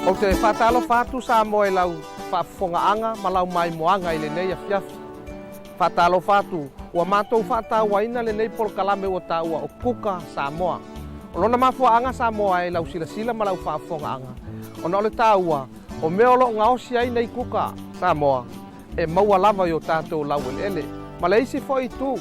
Ou te faatalofa atu Samoa i lau faafofogaaga ma lau maimoaga i lenei afiafi. Faatalofa atu, ua matou faatauaina lenei polokalame ua taua o Kuka Samoa. O lona mafuaaga Samoa e lau silasila ma lau faafofogaaga, ona o le taua o mea o lo o gaosi ai nei kuka Samoa e maua lava i o tatou laueleele. Ma le isi foi itu,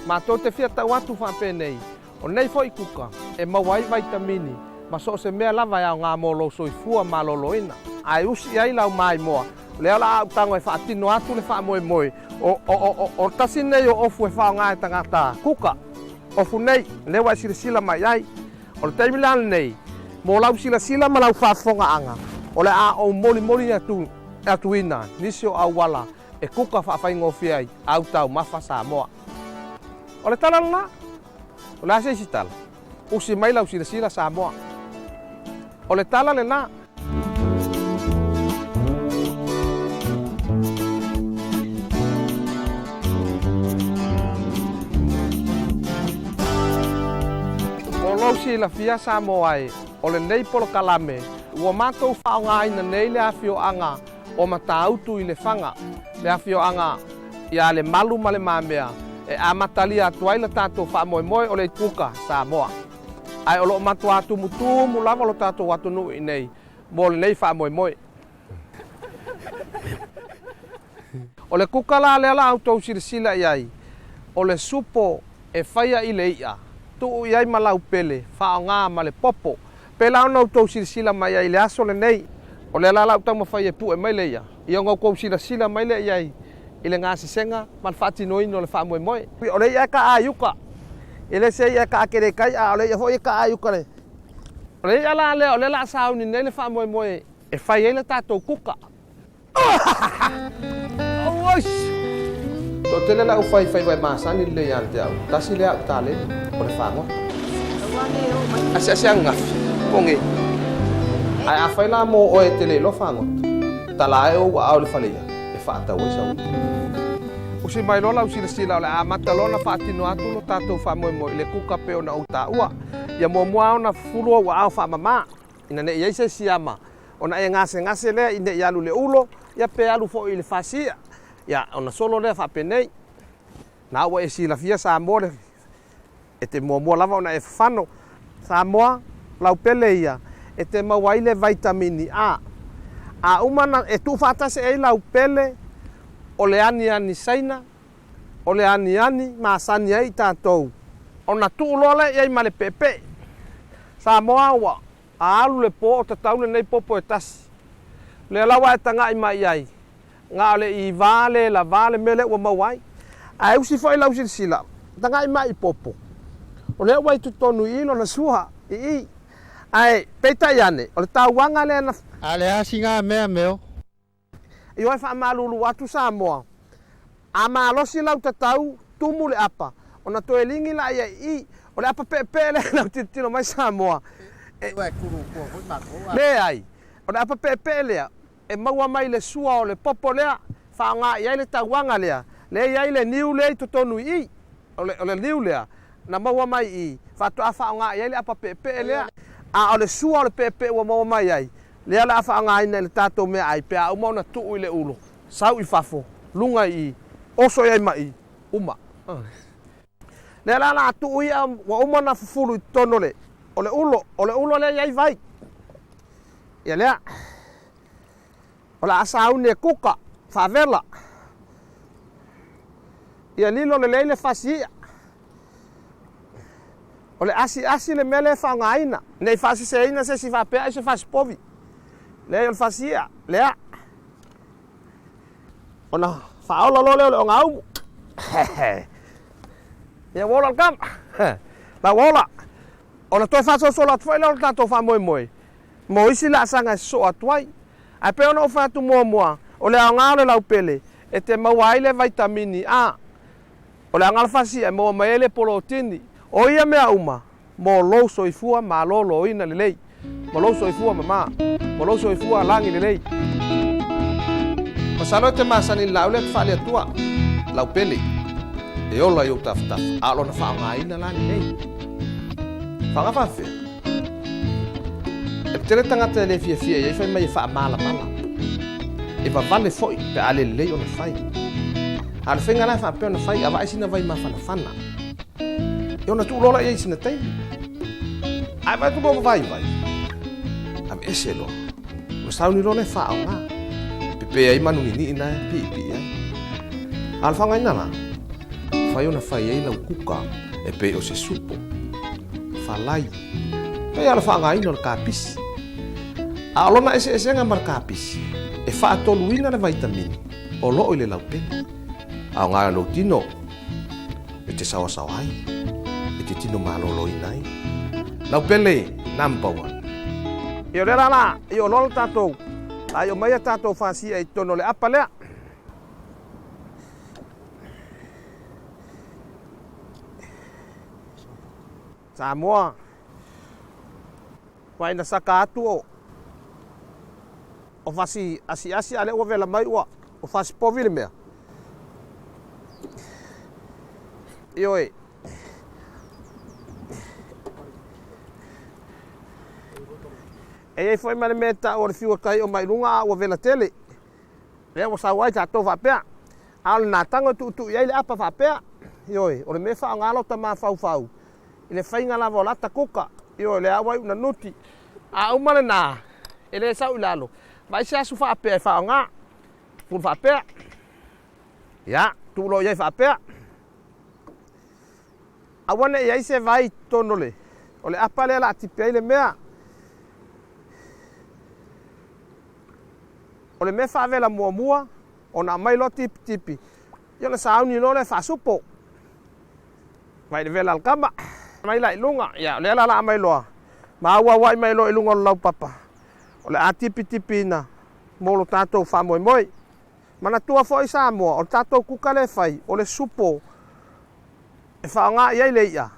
matou te fia tau atu faapenei, O nei foi kuka, e maua ai vaitamini ma so o se mea lava e aoga mo lou soifua maloloina. Ae usi i ai lau maimoa, o lea o le a ou tago e faatino atu le faamoemoe, o, o, o, o, o le tasi lenei o ofu e faaaoga e tagata kuka. Ofu nei, lea ua e silasila mai ai. O le taimi la lenei, mo lau silasila ma lau faafofogaaga, o le a ou molimoli atu, atuina nisi o auala e kuka faafaigofie ai au taumafa Samoa. O le tala lena. O le a se isi tala? Usi mai lau silasila Samoa. O le tala lena. Mo lou silafia Samoa e, o lenei polokalame ua matou faaaogaina nei le afioaga o Matautu i Lefaga, le afioaga ia Lemalu ma Le Mamea e amatalia atu ai le tatou faamoemoe o le Kuka Samoa. Ae o lo o matuā tumutumu lava lo tatou atunuu iinei mo lenei faamoemoe. O le kuka la lea la outou silasila i ai, o le supo e faia i le i'a, tuu i ai ma lau pele, faaaoga ma le popo. Pēlā ona outou silasila mai ai i le aso lenei. O lea la la ou taumafai e pue mai le ia, ia ona outou silasila mai lea i ai i le gasesega ma le faatinoina o le faamoemoe. O le i'a e kaa i uka, e le se i'a e kaa tele i tai, a o le i'a foi e kaa i uka. O le i'a la lea o lea o le a sauni nei le faamoemoe e fai ai le tatou kuka. Toatele lau fai faiva e masani lelei ia te au, tasi lea au taleni, o le fagota. Asiasi ananafi, poge. Ae afai la mo oe e te le iloa fagota, tala ae ou aao i le fale ia, e faatau ai sau i'a. Usi mai loa lau silasila o le a amata loa ona faatino atu lo tatou faamoemoe i le kuka pei ona ou taua. Ia muamua ona fufulu ou aao faamama. Ina ne i i ai se siama ona e gasegase lea ina ne i alu i le ulo, ia pe alu foi i le fasi i'a, ia ona solo lea faapenei. Na ua e silafia Samoa le e te muamua lava ona e fafano. Samoa, lau pele ia e te maua ai le vaitamini A. A uma ona e tuufaatasi ai lau pele o le aniani Saina, o le aniani masani ai i tatou. Ona tuu loa lea i ai ma le peepee. Samoa ua alu le po o tatau lenei popo e tasi. O lea la ua e tagai mai i ai, na o le iva le lava le mea lea ua maua ai. Ae usi foi lau silasila, tagai mai i popo, o lea ua i totonu i i lona sua, i i. Ae peitai ane, o le tauaga lea na. A le a sina mea meo. Ioe faamalulu atu Samoa, a malosi lau tatau, tumu le apa, ona toe ligi laia i i, o le apa peepee lea lau tilotilo mai Samoa, e leai, o le apa peepee lea, e maua mai le sua o le popo lea, faaaoga i ai le tauaga lea, lea e i ai le niu lea i totonu i i, o le, o le niu lea, na maua mai i i, faatoa faaaoga i ai le apa peepee lea, a o le sua o le peepee ua maua mai ai, Lea o le a faaaogaina i le tatou meaai pe a uma ona tuu i le ulo, sau i fafo, luga i i, oso i ai ma i, uma. Lea la o le a tuu ia ua uma ona fufulu i totonu o le, o le ulo, o le ulo lea e i ai vai. Ia lea. O le a sauni e kuka, faavela. Ia lilo lelei le fasi i'a. O le asiasi le mea lea e faaaogaina, ne i faaseseina se isi faapea ai se fasi povi. Leai, o le fasi i'a, lea. Ona faaola loa lea o le ogaumu. Ia ua ola le kama. La ua ola. Ona toe faasolosolo atu foi lea o le tatou faamoemoe mo isi laasaga e sosoo atu ai. Ae pei ona ou fai atu muamua, o le aoga o le laupele e te maua ai le vaitamini A. O le agalafasi e maua mai ai le polotini. O ia mea uma mo lou soifua maloloina lelei, ma lou soifua mama, ma lou soifua lagi lelei. Masalo e te masani i le laau lea te faaleatua, laupele, e ola i ou tafatafa, a o lona faaaogaina la lelei. Faaaoga faafefea? E tele tagata e le fiafia i ai fai mai e faamalamala, e vavale foi pe a le lelei ona fai. A o le faiga la e faapea ona fai, avae sina vai mafanafana e ona tuu loa la i ai i sina taimi. Ae vaai atu loa ua vaivai, aveese loa. Ona sauni loa lea e faaaoga, pepe ai manu ninii na e piipii ai. A o le faaaogaina la, mafai ona fai ai lau kuka e pei o se supo, falai, pei lava o le faaaogaina o le kapisi. A o lona eseesega ma le kapisi, e faatoluina le vaitamini o lo o i le laupele. Aoga o lou tino e te saoasaoa ai, e te tino maloloina ai. Laupele number one. Ia o lea la la i o loa le tatou, la i o mai a tatou fasia i totonu o le apa lea. Samoa, Ua ina saka atu o o fasi asiasi a lea ua vela mai ua o fasi povi le mea. Ioe. E iai foi ma le mea e tau o le fiu e kai o mai luga a ua vela tele. Lea ua sau ai tatou faapea. A o le natago e tuutuu i ai le apa faapea. Ioe, o le mea e faaaoga lota mafaufau i le faiga lava o lata kuka. Ioe, o lea ua iu ina nuti. A uma lena, e le sau i lalo. Vaai se asu faapea e faaaoga. Fulu faapea. Ia, tuu loa i ai faapea. Aua ne i i ai se vai i totonu o le, o le apa lea o le a tipi ai le mea. O le mea faavela muamua, ona aumai loa tipitipi, ia ona sauni loa lea faasupo. Mai le vela a le tama. Mai la i luga, ia o lea la la aumai loa, ma auauai mai loa i luga o le laupapa, o le a tipitipiina mo lo tatou faamoemoe. Manatua foi Samoa, o le tatou kuka lea e fai, o le supo e faaaoga i ai le i'a,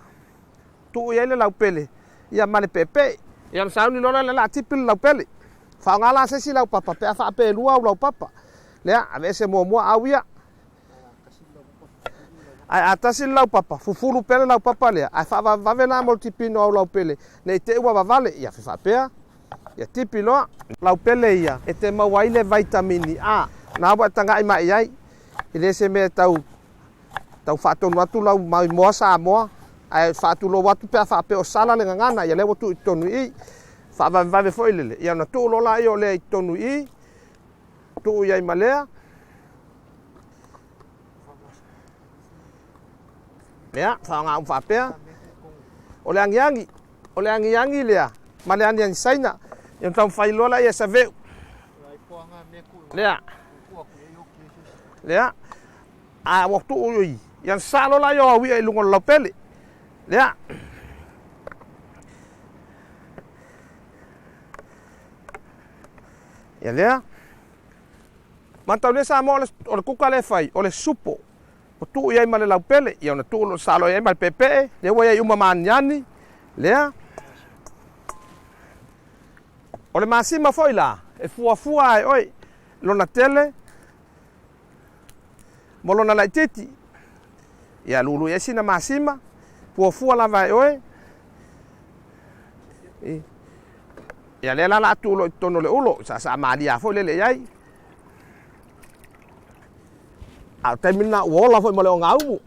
tuu i ai le laupele, ia ma le peepee. Ia ona sauni loa lea o le a tipi le laupele. Faaaoga la se isi laupapa pe a faapelua au laupapa. Lea, aveese muamua au ia. Ae a tasi le laupapa, fufulu pea le laupapa lea, ae faavavevave la mo le tipiina o au laupele, ne i te i ua vavale, ia fe faapea, ia tipi loa. Laupele ia e te maua ai le vaitamini A. Na ua e tagai mai i ai, e le se mea e tau tau faatonu atu lau maimoa Samoa, ae faatulou atu pe a faapea o sala le gagana, ia lea ua tuu i totonu i i. Faavavevave foi lele, ia ona tuu loa laia o lea i totonu i i, tuu i ai ma lea. Ia, faaaoga uma faapea. O le agiagi, o le agiagi lea ma le aniani Saina, ia ona taumafai loa lea ia saveu. Lea. Lea. A ua tuu i, ia ona sasaa loa lea o au i'a i luga o le laupele. Lea. Ia lea. Mataulia Samoa o le kuka lea e fai, o le supo. Ua tuu i ai ma le laupele, ia ona tuu salo i ai ma le peepee, lea ua i ai uma ma aniani, lea. O le masima foi la, e fuafua lava e oe lona tele ma lona laitiiti. Ia lulu i ai sina masima, fuafua lava e oe. Ia lea la o le a tuu loa i totonu o le ulo, saasaa malie foi lele i ai. A o le taimi lena ua ola foi ma le ogaumu.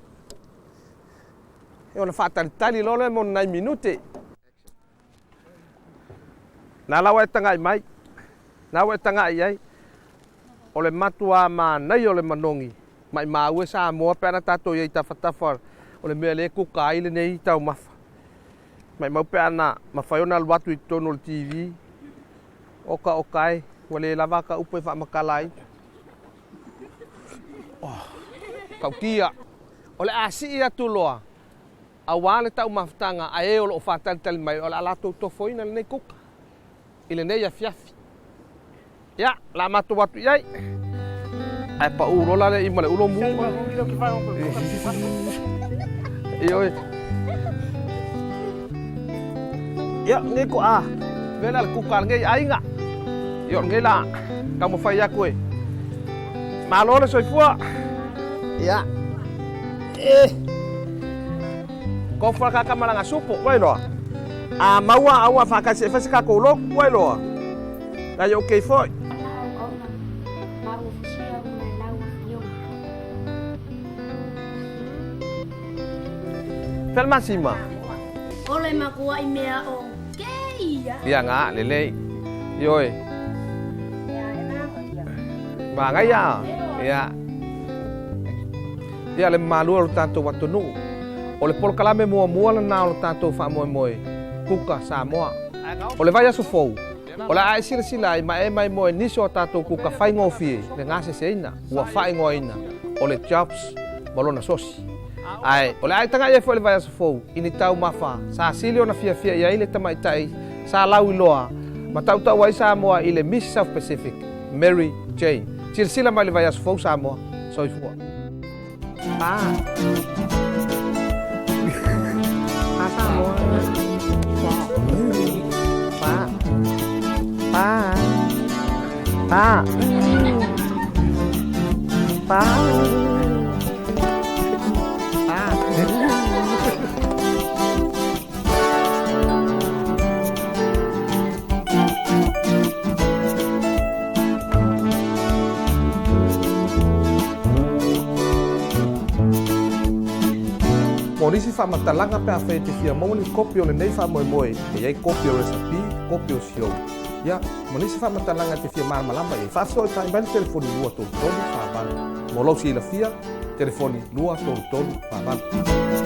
Ia ona faatalitali loa lea mo ni nai minute. Na la ua e tagai mai, na ua e tagai i ai, o le matuā manaia o le manogi, maimau e Samoa pe ana tatou i ai i tafatafa o le mea lea e kuka ai lenei taumafa. Maimau pe ana mafai ona alu atu i totonu o le TV, oka oka e, ua le lava ka upu e faamatala ai. Oh, tautia. O le a sii atu loa, aua le taumafataga a e o lo o faatalitali mai, o le a latou tofoina lenei kuka i lenei afiafi. Ia, o le a matou atu i ai. Ae pau loa la lea i ma le ulo mu. Ioe. Ia, nei ko a, vela le kuka a lenei aiga. Ia, o lenei la taumafai atu e. Malo le soifua. Ia. E. Kofa kaka malanga supo, vai loa. A maua aua faatasi e fai se tatou lotu, ua iloa. Nai okei foi. Fea le masima? Ole makua i mea o keia. Ia nga, lelei. Ioe. Magaia. Ia. Ia le mamalu e o lo tatou atunuu. O le polokalame muamua lena o lo tatou faamoemoe, Kuka Samoa. O le vaiaso fou, o le a e silasila ai ma e maimoa i nisi o a tatou kuka faigofie le gaseseina ua faaigoaina o le Jobs ma lona sosi. Ae, o le a e tagai ai foi i le vaiaso fou i ni taumafa sa sili ona fiafia i ai le tamaitai sa lauiloa ma tautau ai Samoa i le Miss South Pacific, Mary Jane. Silasila mai i le vaiaso fou Samoa. Soifua. Pa. Pa Samoa. Pa. Pa. Pa. Pa. Pa. Mo nisi faamatalaga pe afai e te fia maua ni kopi o lenei faamoemoe e i ai kopi o recipe, kopi o siou, ia, ma nisi faamatalaga e te fia malamalama i ai, faafesootai mai le telefoni 2 3 3 4 8. Mo lou silafia, telefoni 2 3 3 4 8.